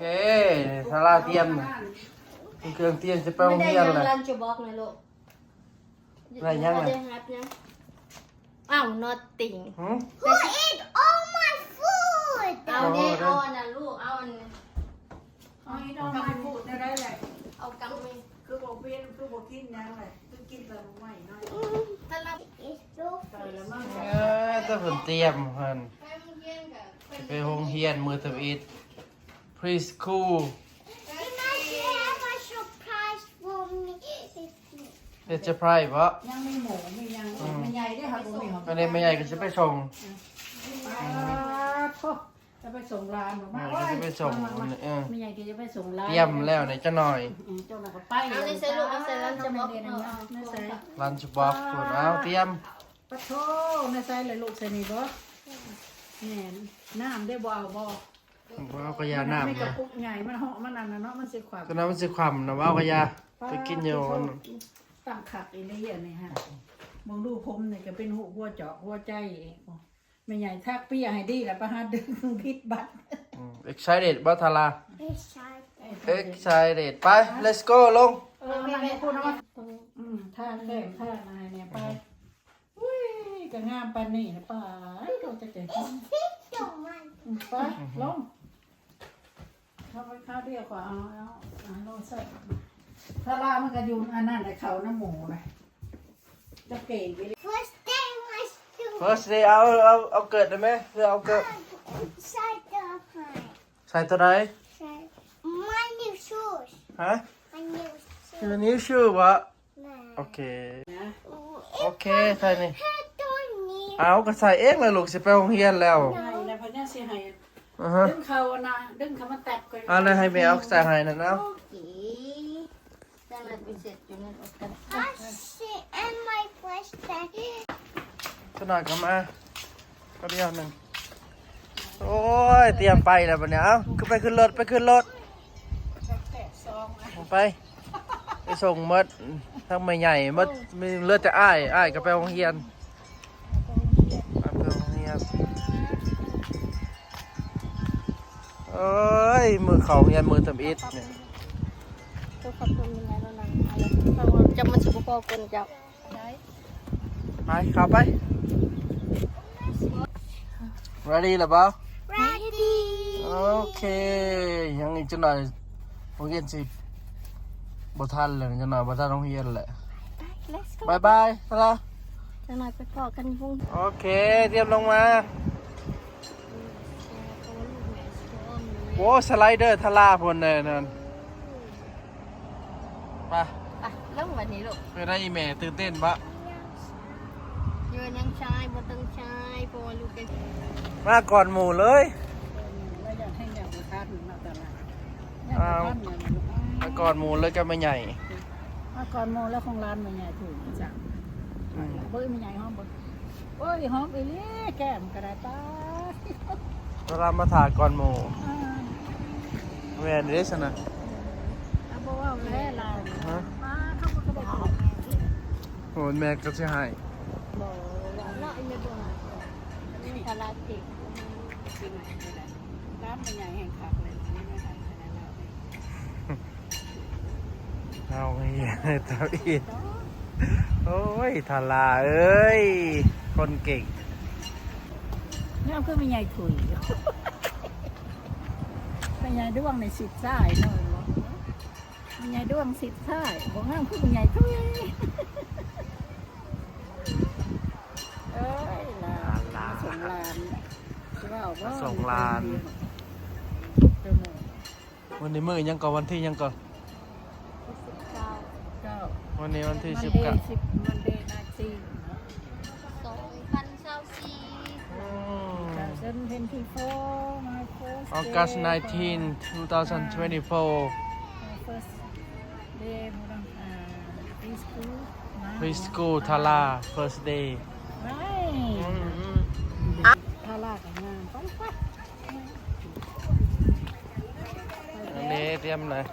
ເອີ ທາລາຕຽມ ເຄື່ອງຕຽມຈະໄປໂຮງຮຽນແລ້ວ. ລັນຈ໌ບັອກນະລູກ. ໄດ້ຫຍັງນະ? ໄດ້ຮັບຫຍັງ? ອ້າວ nothing. ຫື? Who eat all my food? ເອົາເດ້ ເອົາອັນນັ້ນລູກ ເອົາອັນ ເອົາອີກດອກໄມ້ປູກໄດ້ແຫຼະ ເອົາກັບນີ້ ຄືບໍ່ເປັນ ຄືບໍ່ກິນຫຍັງແຫຼະ ຄືກິນແຕ່ດອກໄມ້ນ້ອຍ. ເອີ ແຕ່ເພິ່ນຕຽມຫັ້ນ ໄປໂຮງຮຽນກະ ໄປໂຮງຮຽນມື້ທຳອິດ preschool. Mama, you have a surprise for me. ເຮັດເຊີໄພຣສ໌ບໍ? ຍັງມີໝູມີຫຍັງ ອືມ ແມ່ໃຫຍ່ເດ້ ເຮົາບໍ່ມີຂອງ ອັນນີ້ແມ່ໃຫຍ່ກໍຊິໄປສົ່ງ. ອືມ ປາດໂທ ຈະໄປສົ່ງຫຼານ ມາ ມາ ມາ ຈະໄປສົ່ງ ມາ ມາ ເອີ ແມ່ໃຫຍ່ກໍຈະໄປສົ່ງຫຼານ ຕຽມແລ້ວນີ້ຈັກໜ່ອຍ. ອືມ ເຈົ້າໜ້ອຍກໍໄປ ເອົາໃສ່ລູກ ເອົາໃສ່ລັນຈ໌ບັອກ ເອີ ໃສ່ລັນຈ໌ບັອກພຸ້ນ. ເອົາຕຽມ ປາດໂທ ໃນໃສ່ລະລູກ ໃສ່ນີ້ບໍ? ແມ່ນ ນ້ຳເດ້ ບໍ່ເອົາບໍ? ບໍ່ເອົາກະຢ່າ ນ້ຳ ມັນກະປຸກໃຫຍ່ ມັນເຫາະ ມັນອັນນັ້ນເນາະ ມັນຊິຂວັບ ຕອນນັ້ນມັນຊິຂວັບນະ ເວົ້າກະຢ່າ ໄປກິນຢູ່ ປາດໂທ ຕັ້ງຄັກອີ່ຫຼີອັນນີ້ຫັ້ນ. ເບິ່ງດູ ຜົມນີ້ກະເປັນຮູບຫົວຈອກຫົວໃຈອີກ. ໂອ້ ແມ່ໃຫຍ່ຖັກເປຍໃຫ້ດີລະ ໄປຫາດຶງຜິດບັດ. ອືມ excited ບໍ່ທາລາ? Excited. Excited. ໄປ let's go ລົງ. ເອີ ນັ່ງຢູ່ພຸ້ນເນາະ. ອືມ ທາແກ້ມ ທາໜ້າໃຫ້ແດ່ ໄປ. ອຸ້ຍ ກະງາມປານນີ້ລະ ປາດໂທ ຈັກແຕ່ ອືມ ໄປ ອືມ ລົງ ເຂົ້າໄປຄາວດຽວ ຂ້ອຍເອົາ ເອົາ ເອົາລົງໃສ່. ທາລາມັນກະຢູ່ອັນນັ້ນແຫຼະ ເຂົ້ານຳໝູ່ນະ ຈະເກັ່ງອີ່ຫຼີ. First day was to First day ເອົາ ເອົາ ເອົາເກີບໄດ້ແມ ເພື່ອເອົາເກີບ ใส่ตัวไหน ໃສ່ຕົວໃດ? ใส่ my new shoes. ຮະ? My new shoes. Your new shoe ບໍ? ໂອເຄ ໂອເຄ ໃສ່ນີ້ ເອົາ ກະໃສ່ເອງລະລູກ ຊິໄປໂຮງຮຽນແລ້ວ. ໃຫຍ່ລະ ເພິ່ນຍັງຊິໃຫ້ ອາຮະ ດຶງເຂົ້ານະ ດຶງເຂົ້າມາແຕັດກ່ອນ ອັນນັ້ນໃຫ້ແມ່ເອົາໃສ່ໃຫ້ນັ້ນເອົາ. ໂອເຄ ຈັງໄດ້ໄປເຊັດຢູ່ນັ້ນ ໂອເຄ and my first day. ຈັກໜ້ອຍກະມາ ກໍດຽວໜຶ່ງ. ໂອ້ຍ ຕຽມໄປແລ້ວບັດນີ້ ເອົາ ຂຶ້ນໄປຂຶ້ນລົດ ໄປຂຶ້ນລົດ ໄປ ໄປສົ່ງໝົດ ທັງແມ່ໃຫຍ່ໝົດ ມີເຫຼືອແຕ່ອ້າຍ ອ້າຍກະໄປໂຮງຮຽນ ໄປໂຮງຮຽນ. ເອີຍ ມື້ເຂົ້າຮຽນມື້ທຳອິດນີ້ ເຈົ້າມັນຊິບໍ່ພໍຄົນເຈົ້າ. ໄປ ເຂົ້າໄປ ready ລະບໍ່? Ready. ໂອເຄ ຍັງອີກຈັກໜ່ອຍ ໂຮງຮຽນຊິບໍ່ທັນແລ້ວ ຈັກໜ່ອຍບໍ່ທັນໂຮງຮຽນແຫຼະ. ບາຍບາຍ ທາລາ ຈັກໜ່ອຍໄປພໍ້ກັນຢູ່ໂຮງ. ໂອເຄ ຕຽມລົງມາ. ໂອ້ ສະໄລເດີທາລາພຸ້ນແນ່ນັ້ນ. ໄປ ໄປລົງບັດນີ້ລູກ. ເປັນໃດອີ່ແມ່ ຕື່ນເຕັ້ນບໍ່? ຢູ່ຍັງຊາຍ ບໍ່ຕ້ອງຊາຍ ເພາະວ່າລູກໄປ ມາກ່ອນໝູ່ເລີຍ. ລະຢາກໃຫ້ແມ່ບໍ່ທັນມາຕະຫຼາດ ມາກ່ອນໝູ່ເລີຍກັບແມ່ໃຫຍ່ ມາກ່ອນໝູ່ແລ້ວ ຂອງຫຼານແມ່ໃຫຍ່ຖືກຈັງ. ອືມ ເບິ່ງແມ່ໃຫຍ່ຫອມເບິ່ງ. ໂອ້ຍ ຫອມອີ່ຫຼີ ແກ້ມກະໄດ້ ປາດ ເວລາມາຖ້າກ່ອນໝູ່. ອ່າ ແມ່ນເດ້ຊັ້ນນະ ເອີ ເອົາ ບໍ່ເວົ້າແລ້ວລາວ ຮະ ປາດ ເຂົາບໍ່ໄດ້ ໂອ້ຍ ແມ່ກະຊິໃຫ້ ບໍ່ເນາະ ອີ່ແມ່ບໍ່ໃຫ້ ມີຕະຫຼາດເກັບ ຮ້ານແມ່ໃຫຍ່ແຮ່ງຄັກເລີຍ ເຮົາເຮັດເຮົາອີກ. ໂອ້ຍ ທາລາເອີຍ ຄົນເກັ່ງ ງາມຄືແມ່ໃຫຍ່ທຸຍ. ແມ່ໃຫຍ່ດວງໃນສິດຊາຍເນາະ ແມ່ໃຫຍ່ດວງສິດຊາຍ ບໍ່ງາມຄືແມ່ໃຫຍ່ທຸຍ. ເອີຍ ຫຼານ ຫຼານ ມາສົ່ງຫຼານ ຊິເວົ້າບໍ່ ມາສົ່ງຫຼານ. ມື້ນີ້ມື້ຫຍັງເກາະ ວັນທີຫຍັງເກາະ? ສິບເກົ້າ ເກົ້າ ວັນນີ້ວັນທີສິບເກົ້າ Monday ສິບ Monday nineteen ສອງພັນຊາວສີ່ ອືມ two thousand twenty-four my first day August nineteen two thousand twenty-four my first day ບໍ່ຕ້ອງ ອ່າ preschool ມາ preschool ທາລາ first day ໄປ ອືມ ທາລາກະງາມ ໄປ ໄປ. ອັນນີ້ຕຽມເລີຍ.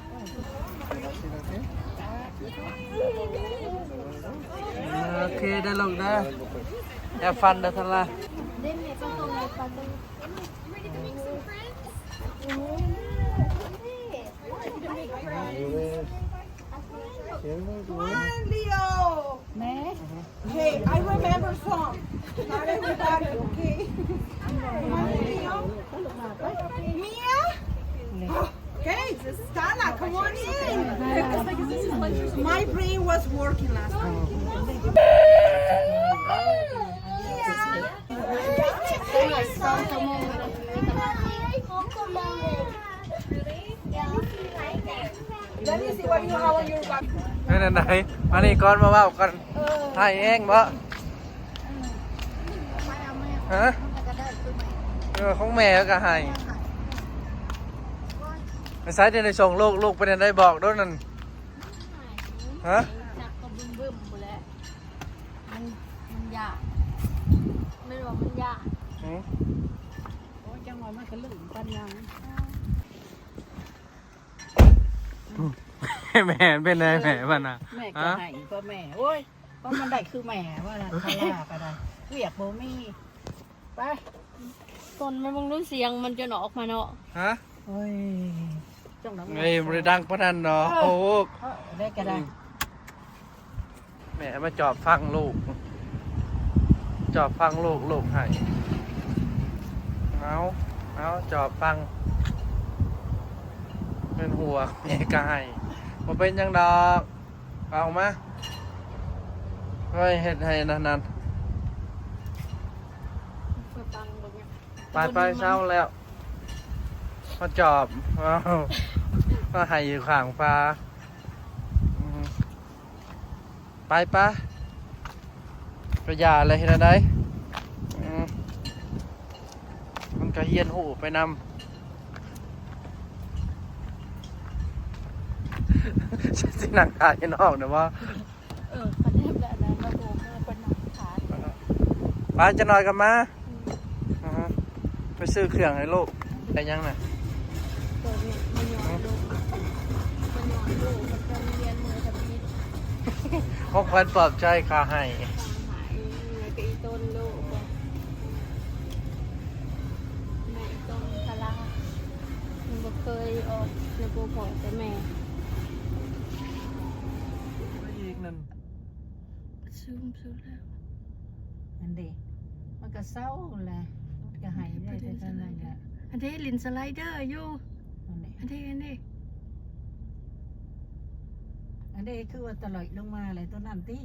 ເ ໂອເຄເດີລູກເດີ Have fun ເດີທາລາ. Come on, Leo. ແມ່ Hey, I remember some. Not everybody, okay? Come on, Leo. Mia? Okay, Stella, come on in. My brain was working last night. Mia. ສອງຊົ່ວໂມງ ເປັນແນວໃດ? ມານີ້ກ່ອນ ມາເວົ້າກັນ. ເອີ ໄຫ້ແຮງບໍ່? ຮະ? ເອີ ຂອງແມ່ກໍໄຫ້. ໄປໃສ ໄດ້ສົ່ງລູກ ລູກເປັນແນວໃດ ບອກໂດນັ້ນ. ຮະ? ໜັກກໍບຶ້ມໆພຸ້ນແຫຼະ. ມັນ ມັນຢ້ານ ແມ່ນວ່າມັນຢ້ານ. ຫື? ໂອ້ຍ ຈັງວ່າມັນກະລຶ້ງປານຫຍັງ. ແມ່ເປັນໃດແມ່ມັນນະ? ແມ່ກໍໄຫ້ກວ່າແມ່. ໂອ້ຍ ເພາະມັນໄດ້ຄືແມ່ວ່າ ທາລາກໍໄດ້ ວຽກບໍ່ມີ. ໄປ ຕົ້ນ ມາເບິ່ງດູ ສຽງມັນຈົນອອກມາເນາະ. ຮະ? ໂອ້ຍ ຈັ່ງນັ້ນ ເອີຍ ບໍ່ໄດ້ດັງປານນັ້ນດອກ. ເອີ ໂອ້ ເອີ ໄດ້ກໍໄດ້. ອືມ ແມ່ມາຈອບຟັງລູກ ຈອບຟັງລູກ ລູກໄຫ້. ເອົາ ເອົາ ຈອບຟັງ ເປັນຫ່ວງ ແມ່ກໍໄຫ້. ບໍ່ເປັນຫຍັງດອກ. ເອົາມາ ເອີຍ ເຮັດໃຫ້ນັ້ນໆ. ໄປໆ ເຊົາແລ້ວ ມາຈອບ ເອົາ ມາໄຫ້ຢູ່ຂ້າງຟ້າ. ອືມ ໄປໆ ກໍຢ່າແຫຼະ ເຮັດແນວໃດ? ອືມ ມັນກໍຮຽນຮູ້ໄປນຳ. ຊິນັ່ງຖ້າຢູ່ນອກເດ້ບໍ່? ເອີ ຄັນເຮັດແບບນັ້ນລະໂບກມືເພິ່ນນຳຂາຍ. ໄປ ຈັກໜ່ອຍກໍມາ. ອືມ ອືຮຶ ໄປຊື້ເຄື່ອງໃຫ້ລູກ. ໄດ້ຫຍັງນະ? ໂຕນີ້ມາຍ້ອນລູກ ມາຍ້ອນລູກ ມັນໄປໂຮງຮຽນມື້ທຳອິດ. ຂອງຂວັນປອບໃຈຂ້າໃຫ້. ຂ້າໃຫ້ ແລ້ວກໍອີ່ຕົນລູກ ແມ່ອີ່ຕົນພາລາ ມັນບໍ່ເຄີຍອອກ ແລ້ວບໍ່ບອກແຕ່ແມ່. ອີກນັ້ນ ຊຶມສຸດແລ້ວ. ອັນເດ ມັນກໍເຊົາແຫຼະ ມັນກໍໄຫ້ໄດ້ແຕ່ເທົ່ານັ້ນແຫຼະ. ອັນເດ ຫຼິ້ນສະໄລເດີຢູ່. ອັນເດ ອັນເດ ອັນເດ ອັນເດ ຄືວ່າຕະຫຼອຍລົງມາແຫຼະ ຕົວນັ້ນຕິ.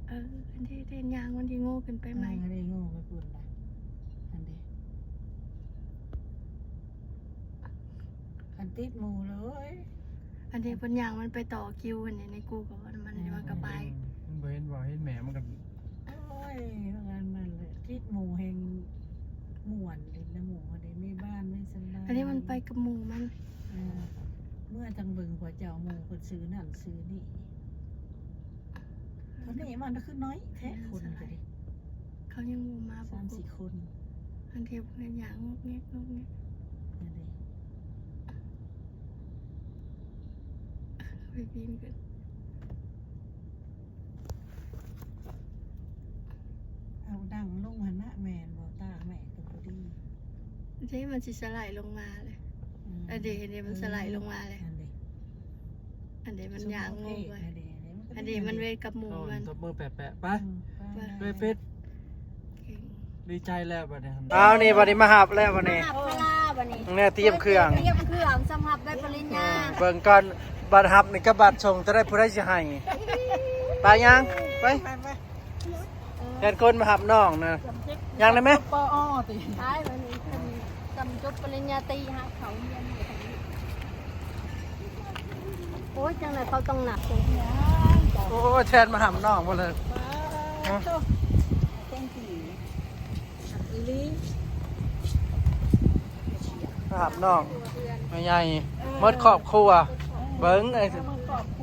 ເອີ ອັນເດ ເດ ຍ່າງມັນຊິໂງ່ຂຶ້ນໄປໃໝ່. ເອີ ອັນເດ ໂງ່ໄປພຸ້ນລະ. ອັນເດ ຄັນຕິດໝູ່ເລີຍ. ອັນນີ້ເພິ່ນຍ່າງມັນໄປຕໍ່ຄິວ ອັນນີ້ໃນກູເກີລມັນ ມັນກໍໄປ. ມັນບໍ່ເຫັນວ່າເຫັນແມ່ມັນກໍ ໂອ້ຍ ວ່າກັນມັນແຫຼະ ຕິດໝູ່ແຮ່ງມ່ວນ ຫຼິ້ນນຳໝູ່ຫັ້ນເດ້ ມີບ້ານມີສະບາຍ. ອັນນີ້ມັນໄປກັບໝູ່ມັນ. ເອີ ເມື່ອທາງເບິ່ງພວກເຈົ້າ ໝູ່ເພິ່ນຊື້ນັ້ນຊື້ນີ້. ຕອນນີ້ມັນຄືນ້ອຍແທ້ຄົນກໍດີ. ເຂົາຍັງບໍ່ມາ ສາມສີ່ຄົນ. ອັນທີ່ເພິ່ນຍ່າງງອກແງກງອກແງກ. ໄປປີນຂຶ້ນ ເອົາດັງລົງຫັ້ນນະ. ແມ່ນບໍ່? ຕາແມ່ກໍບໍ່ດີເດ້ ມັນຊິສະໄລລົງມາເລີຍ. ອືມ ອັນເດ ອັນເດ ມັນສະໄລລົງມາເລີຍ. ອັນເດ ອັນເດ ມັນຍ່າງງອກໄປ. ອັນເດ ມັນເວກັບໝູ່ມັນ. ຕົບມືແປະໆ ໄປ. ອືມ ໄປ ໄປ ເປັດ. ດີໃຈແລ້ວບັດນີ້. ອ້າວ ນີ້ບັດນີ້ມາຮັບແລ້ວບັດນີ້ ມາຮັບພາລາບັດນີ້. ແມ່ຕຽມເຄື່ອງ ຕຽມເຄື່ອງສຳລັບໃບປະລິນຍາ. ເບິ່ງກ່ອນ ບັດຮັບນີ້ກັບບັດສົ່ງ ຈະໄດ້ຜູ້ໃດຊິໃຫ້. ໄປຍ່າງ ໄປ ໄປ ໄປ. ແທນຄົນມາຮັບນ້ອງນະ ຍ່າງໄດ້ໄໝ? ປອ ຕິ ໄປບັດນີ້ ເພິ່ນຈຳຈົບປະລິນຍາຕີ ຫາເຂົ້າຮຽນ. ໂອ້ຍ ຈັ່ງໃດເຂົາຕ້ອງໜັກ. ໂອ້ຍ ແທນມາຮັບນ້ອງບໍ່ເລີຍ. ມາຮັບນ້ອງແມ່ໃຫຍ່ ເອີ ໝົດຄອບຄົວ. ເບິ່ງ ເອີ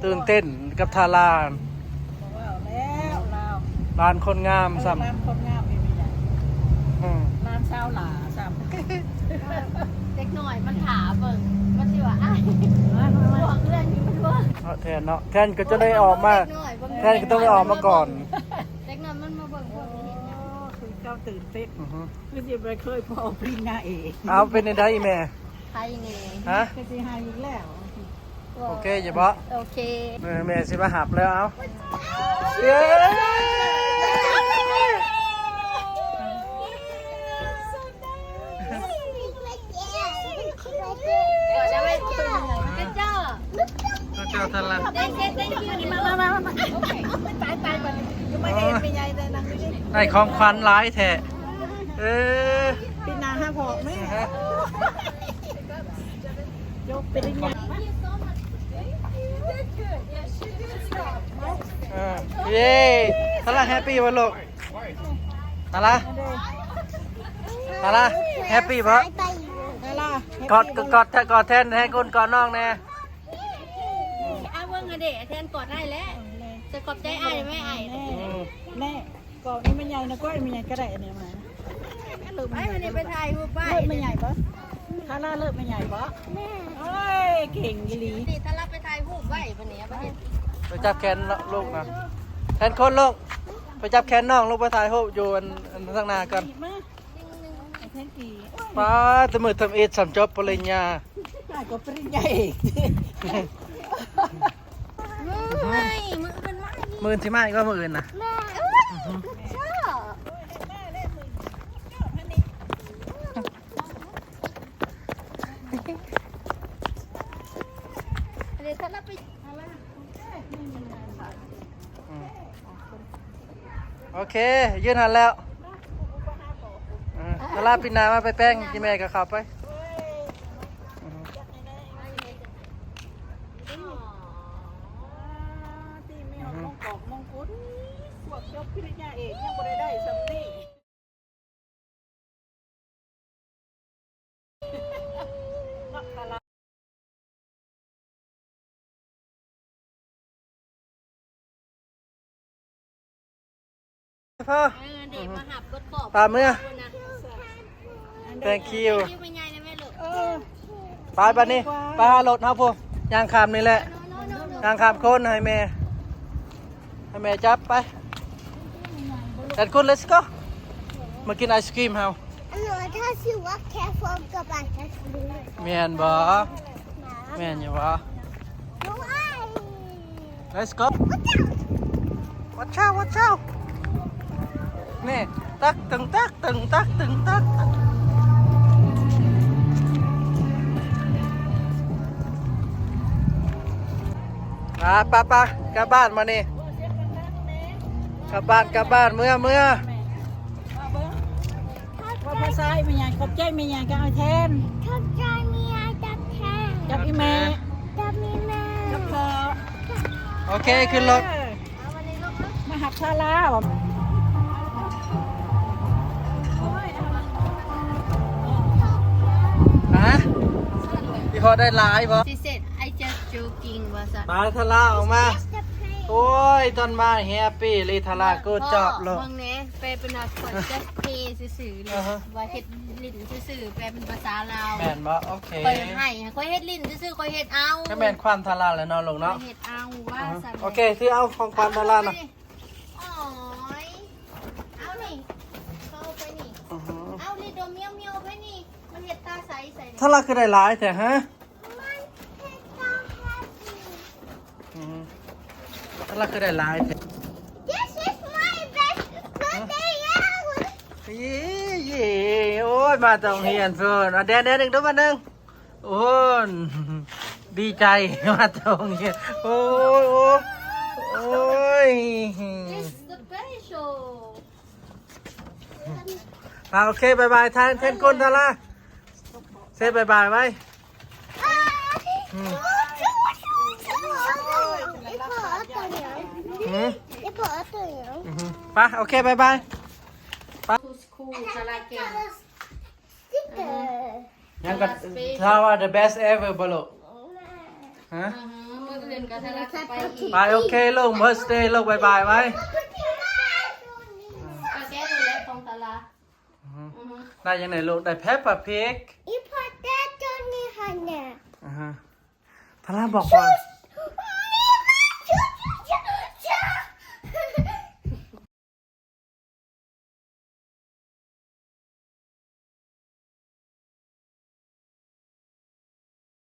ຕື່ນເຕັ້ນກັບທາລານ ຫຼານຄົນງາມຊ້ຳ. ເອີ ຫຼານຄົນງາມນີ້ແມ່ໃຫຍ່. ອືມ ຫຼານສາວຫຼ້າຊ້ຳ. ເດັກນ້ອຍມັນຖ້າເບິ່ງ ມັນຊິວ່າ ອ້າຍ ມາ ມາ ພວກເອື້ອຍນີ້ມັນວ່າ ແທນເນາະ ແທນກໍຈະໄດ້ອອກມາ ເດັກນ້ອຍເບິ່ງ ແທນກໍຕ້ອງໄດ້ອອກມາກ່ອນ ເດັກນ້ອຍມັນມາເບິ່ງພວກນີ້ເຮັດຫຍັງ ໂອ້ ຄືເຈົ້າຕື່ນເຕັ້ນ ອືຮຶ ຄືຊິບໍ່ເຄີຍພໍປະລິນຍາເອກ ເອົາ ເປັນຈັ່ງໃດແມ່ ໄຄແນ່ ຮະ ຄືຊິໄຫ້ອີກແລ້ວ ໂອເຄຢູ່ບໍ່ ໂອເຄ ເອີ ແມ່ຊິມາຮັບແລ້ວ ເອົາ ເຢ້ ເຈົ້າທັນລະ ໄດ້ຂອງຂວັນຫຼາຍແທ້ ເອີ ປີໜ້າຫາພໍແມ່ ຈົບປະລິນຍາ ເອີ ເຢ້ ທັນລະແຮບປີ້ບໍ່ລູກ? ຕາລາ ຕາລາ ແຮບປີ້ບໍ່? ຕາລາ ກອດ ກອດ ກອດແທນ ໃຫ້ກຸນກອດນ້ອງແດ່ ອ້າຍເບິ່ງຫັ້ນເດ້ ແທນກອດອ້າຍແຫຼະ ຈະຂອບໃຈອ້າຍແມ່ ອ້າຍ ແມ່ ກອດນີ້ແມ່ໃຫຍ່ນະ ກ້ອຍແມ່ໃຫຍ່ກໍໄດ້ ອັນນີ້ມາ ໄປ ວັນນີ້ໄປຖ່າຍຮູບໄວ້ ເລີບແມ່ໃຫຍ່ບໍ່? ທາລາເລີບແມ່ໃຫຍ່ບໍ່? ແມ່ ໂອ້ຍ ເກັ່ງອີ່ຫຼີ ນີ້ ທາລາໄປຖ່າຍຮູບໄວ້ ບັດນີ້ເອົາໄປເຮັດ ໄປຈັບແຂນລູກນະ ແທນຄົນລູກ ໄປຈັບແຂນນ້ອງລູກ ໄປຖ່າຍຮູບຢູ່ອັນ ອັນທາງໜ້າກ່ອນ ມາ ປາດ ແຕ່ມື້ທຳອິດສ່ຳຈົບປະລິນຍາ ອ້າຍກໍປະລິນຍາເອກ ມື້ອື່ນມາອີກ ມື້ອື່ນຊິມາອີກບໍ່ ມື້ອື່ນນະ ແມ່ ເອີ ຊອບ ເດີ ຖ້າລະໄປ ອືມ ໂອເຄ ຢືນຫັ້ນແລ້ວ ເອີ ເວລາປີໜ້າມາໄປແປງ ອີ່ແມ່ກໍເຂົ້າໄປ ອືມ ທີ່ມີຮອດມງກອກມງກຸດ ພວກຈົບປະລິນຍາເອກຍັງບໍ່ໄດ້ໄດ້ສ່ຳນີ້. ເອີ ເດ້ ມາຮັບເບິດຄອບ ປາເມືອ Thank you ແມ່ໃຫຍ່ນະແມ່ລູກ ເອີ ໄປບັດນີ້ ໄປຫາລົດເຮົາພຸ້ນ ຍ່າງຂ້າມນີ້ແຫຼະ ຍ່າງຂ້າມໂຄນໃຫ້ແມ່ ໃຫ້ແມ່ຈັບໄປ ແຕ່ນຄຸນ let's go ມາກິນໄອສະຄຣີມເຮົາ ແມ່ນບໍ່? ແມ່ນຢູ່ບໍ່? Let's go. Watch out, watch out. ນີ້ ຕັກຕຶງຕັກຕຶງຕັກຕຶງຕັກຕຶງ ໄປ ໄປ ໄປ ກັບບ້ານມານີ້ ກັບບ້ານ ກັບບ້ານ ເມືອ ເມືອ. ເວົ້າພາສາແມ່ໃຫຍ່ ຂອບໃຈແມ່ໃຫຍ່ກັບອ້າຍແທນ ຂອບໃຈແມ່ໃຫຍ່ກັບແທນ ກັບອີ່ແມ່ ກັບອີ່ແມ່ ກັບພໍ່ ໂອເຄ ຂຶ້ນລົດ ເອີ ມາຮັບຊາລາ ຮະ ອີ່ພໍ່ໄດ້ຫຼາຍບໍ່? She said, "I just joking" ວ່າຊັ້ນ ໄປ ທາລາອອກມາ ໂອ້ຍ ຕອນມາແຮບປີ້ລີ ທາລາ good job ໂລດ ເບິ່ງແດ່ ແປເປັນວ່າຂ້ອຍຈະເພຊື່ໆ ຫຼືວ່າເຮັດຫຼິ້ນຊື່ໆ ແປເປັນພາສາລາວ ແມ່ນບໍ່? ໂອເຄ ຂ້ອຍໃຫ້ ຂ້ອຍເຮັດຫຼິ້ນຊື່ໆ ຂ້ອຍເຮັດເອົາ ກໍແມ່ນຄວາມທາລາແຫຼະເນາະ ລູກເນາະ ຂ້ອຍເຮັດເອົາວ່າຊັ້ນ ໂອເຄ ຖືເອົາຂອງຂວັນທາລານະ ໂອ້ຍ ເອົານີ້ ເອົາໄປນີ້ ເອົາລິດໂດມຽວໆ ໄປນີ້ ມັນເຮັດຕາໃສໃສ່ ທາລາຄືໄດ້ຫຼາຍແທ້ ຮະ? ອືມ ລະຄືໄດ້ຫຼາຍແທ້ This is my best birthday ever. ເຢ້ ເຢ້ ໂອ້ຍ ມາແຕ່ໂຮງຮຽນເພິ່ນ ເອົາແດນ ແດນອີກດູບາດໜຶ່ງ ໂອ້ຍ ດີໃຈ ມາແຕ່ໂຮງຮຽນ ໂອ້ຍ ໂອ້ຍ ໂອ້ຍ It's special. ອ່າ ໂອເຄ ບາຍບາຍ ແທນ ແທນຄົນ ທາລາ ເຊບາຍບາຍໄວ້ ອືມ ຫືມ ອືມ ໄປ ໂອເຄ ບາຍບາຍ ໄປ ຍັງກໍ ຖ້າວ່າ the best ever ບໍ່ລູກ? ຮະ? ມື້ອື່ນກໍທະລັກໄປອີກ ໄປ ໂອເຄລູກ ເບີດເດຍລູກ ບາຍບາຍໄວ້ ກໍແກະໂລດແຫຼະຂອງທາລາ ອືຮຶ ອືຮຶ ໄດ້ຫຍັງແດ່ລູກ? ໄດ້ Peppa Pig ອີ່ພໍ່ແຕ່ຕົວນີ້ຫັ້ນນະ ອາຮະ ທາລາບອກວ່າ